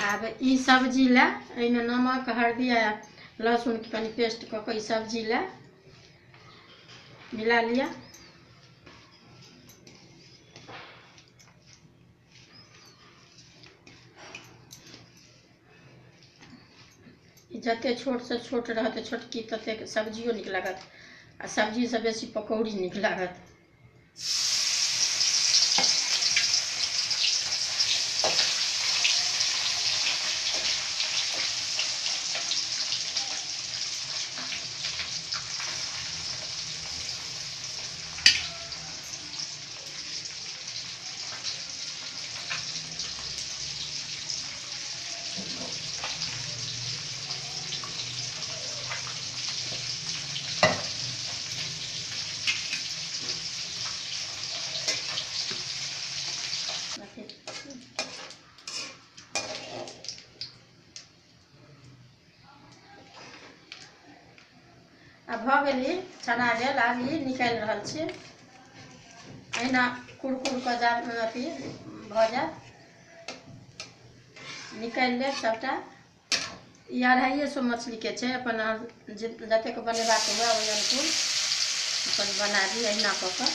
आब ई सब्जी लए एहिमे नमक हल्दी आ लहसुनके कनि पेस्ट कऽ कऽ ई सब्जी लए मिला लिअ। जतेक छोटसँ छोट रहत छोटकी ततेक सब्जियो नीक लागत आ सब्जीसँ बेसी पकौड़ी नीक लागत। आब भऽ गेल ई छना गेल। आब ई निकालि रहल छी। एहिना कुरकुर कऽ जा अथी भऽ जायत। निकालि लेब सबटा। ई 250 मछलीके छै। अपन अहाँ जतेक बनेबाक हुए ओहि अनुकूल अपन बनाबी एहिना कऽ कऽ।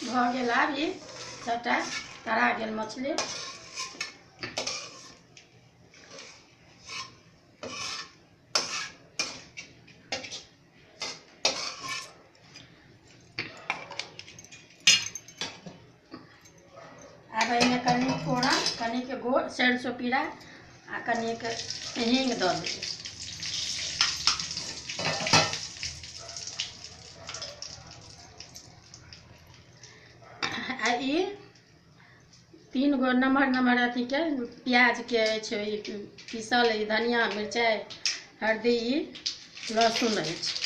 भऽ गेल। आब ई सबटा तरा गेल मछली। आब एहिमे कनि फोरन, कनिक गोल सरिसो पीरा आ कनिक हींग दऽ देबै। आ ई 3 गो नमहर नमहर अथीके प्याजके अछि ई पीसल, ई धनिया मिरचाइ हल्दी ई लहसुन अछि।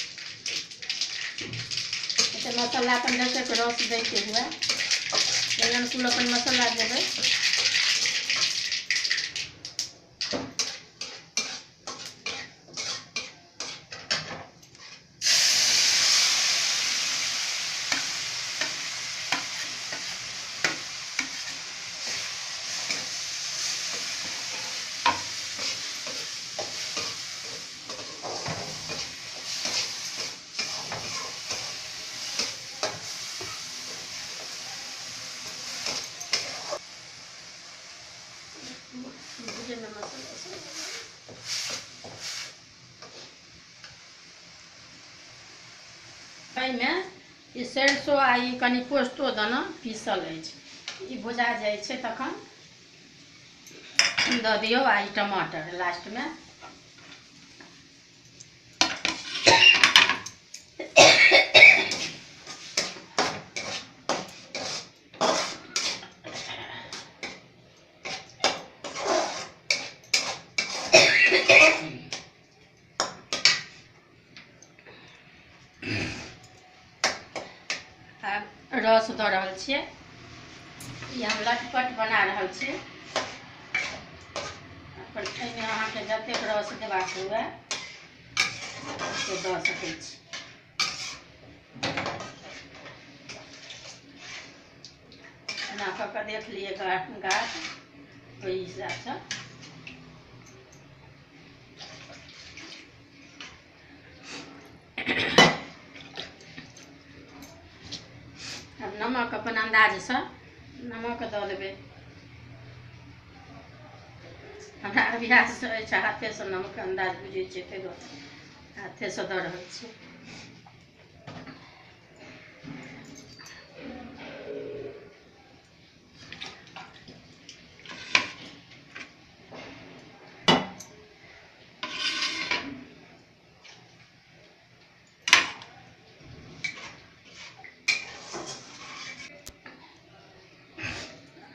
एते मसाला अपन जतेक रस दैके हुए ओहि अनुकूल अपन मसाला देबै। एहिमे ई सरिसो आ ई कनि पोस्तो दाना पीसल अछि, ई भुजा जाइ छै तखन दऽ दियौ। आ ई टमाटर लास्टमे। आब रस दऽ रहल छियै। ई हम लटपट बना रहल छी। अपन एहिमे अहाँके जतेक रस देबाक हुए से दऽ सकै छी। एना कऽ कऽ देख लियै गाछ ओहि हिसाबसँ। आब नमक अपन अन्दाजसँ नमक दऽ देबै। हमरा अभ्यास अछि हाथेसँ नमक अन्दाज बुझै छियै, ताहि दुआरे हाथेसँ दऽ रहल छी।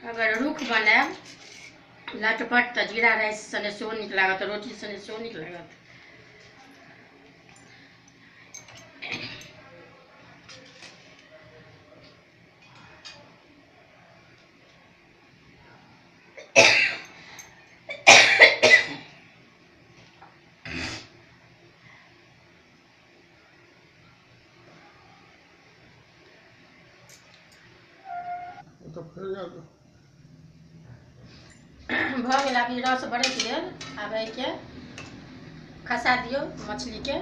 अगर रुख बनायब लटपट तऽ जीरा राइस सने सेहो नीक लागत, रोटी सने सेहो नीक लागत। भऽ गेल। आब ई रस बरकि गेल। आब एहिके खसा दियौ मछलीके।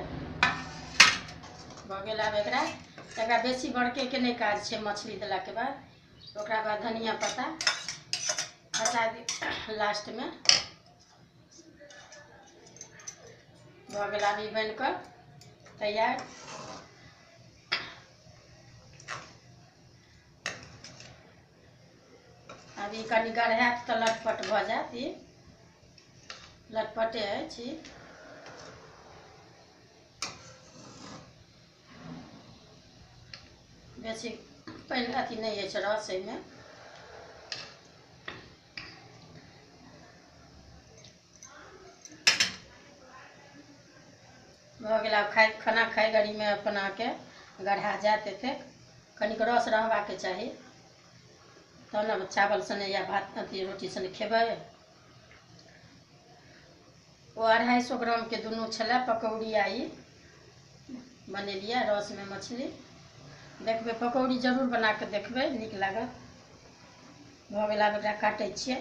भऽ गेल। आब एकरा एकरा बेसी बरकैके नहि काज छै मछली देलाके बाद। ओकरा बाद धनिया पत्ता खसा दियौ लास्टमे। भऽ गेल। आब ई बनि कऽ तैयार। आब ई कनि गढ़ायत तऽ लटपट भऽ जायत। ई लटपटे अछि। बेसी पानि अथी नहि अछि रस एहिमे। भऽ गेल। आब खाइ खाना खाइ घड़ीमे अपन अहाँके गढ़ा जायत। एतेक कनिक रस रहबाके चाही तहन ने चावल सने या भात अथी रोटी सने खेबै। ओ 250 ग्रामके दुनू छलै पकौड़ी आ ई बनेलियै रसमे मछली। देखबै पकौड़ी जरूर बना कऽ देखबै, नीक लागत। भऽ गेल। आब एकरा काटै छियै।